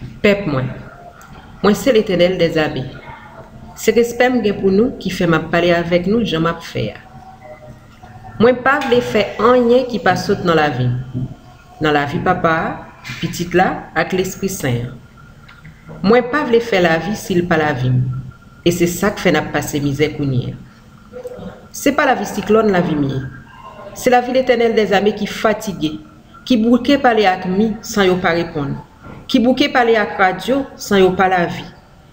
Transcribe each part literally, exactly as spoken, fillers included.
Pèp mwen, mwen se Letènèl dèzame. Se respè m gen pou nou ki fè m ap pale avèk nou jan m ap fè a. Mwen pa vle fè anyen ki pa sot nan lavi m, nan lavi Papa a, Pitit la ak Lespri Sen an. Mwen pa vle fè lavi si l pa lavi m, e se sa k fè n ap pase mizè kounye a. Se pa lavi siklòn lavi m ye. Se lavi Letènèl dèzame ki fatige, ki bouke pale ak mi san yo pa reponn, ki bouke pale ak radyo san yo pa lavi,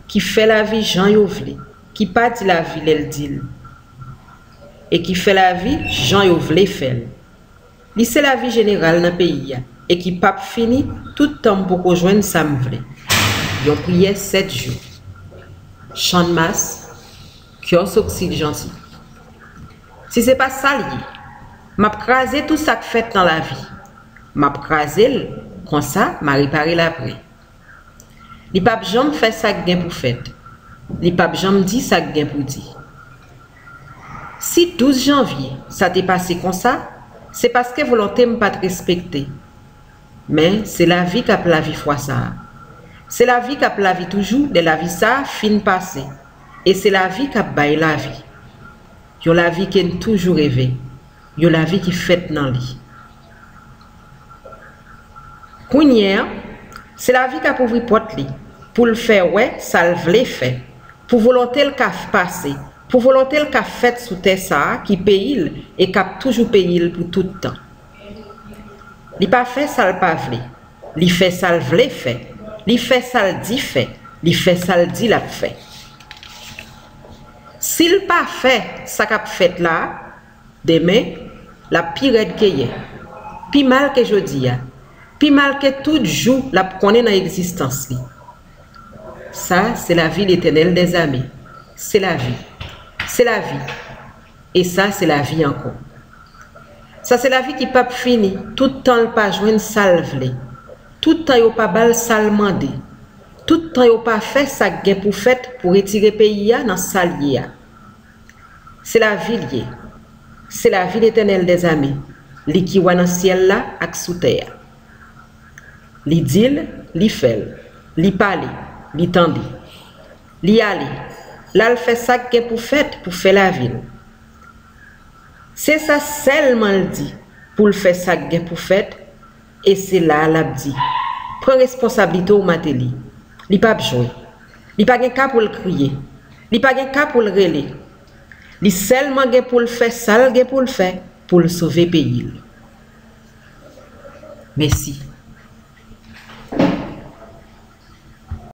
ki fè lavi jan yo vle, ki pa di lavi lè l di l, e ki fè lavi jan yo vle fè l. Li se lavi jeneral nan peyi a, e ki p ap fini tout tan m poko jwenn sa m vle. Yon priyè sèt jou. Channmas, Kyòs Oksid Janti. Si se pa sa l ye, m ap kraze tou sa k fèt nan lavi. M ap kraze l, konsa m a repare l apre. Li p ap janm fè sa k gen pou fèt. Li p ap janm di sa k gen pou di. Si douz janvye sa te pase konsa, se paske volonte m pa t respekte. Men, se lavi k ap lavi fwa sa a. Se lavi k ap lavi toujou lè lavi sa a fin pase. E se lavi k ap bay lavi. Yon lavi ke n toujou reve. Yon lavi ki fèt nan li. Kounye a, se lavi k ap ouvri pòt li pou l fè wè sa l vle fè, pou volonte l ka pase, pou volonte l ka fèt sou tè sa a ki peyi l e k ap toujou peyi l pou tout tan. Li pa fè sa l pa vle, li fè sa l vle fè, li fè sa l di fè, li fè sa l di l ap fè. Si l pa fè sa k ap fèt la a, demen, l ap pi rèd ke yè, pi mal ke jodi a, pi mal ke tout jou l ap konnen nan egzistans li. Sa se lavi Letènèl dèzame. Se lavi. Se lavi. E sa se lavi ankò. Sa se lavi ki p ap fini tout tan l pa jwenn sa l vle, tout tan yo pa ba l sa l mande, tout tan yo pa fè sa k gen pou fèt pou retire peyi a nan sa l ye a. Se lavi l ye. Se lavi Letènèl dèzame, li ki wa nan syèl la ak sou tè a. Li di l, li fè l. Li pale, li tande. Li ale, l al fè sa k gen pou fèt pou fè lavi l. Se sa sèlman l di pou l fè sa k gen pou fèt, e se la a l ap di, pran responsablite w Mateli. Li p ap jwe. Li pa gen ka pou l kriye. Li pa gen ka pou l rele. Li sèlman gen pou l fè sa l gen pou l fè pou l sove peyi l. Mèsi.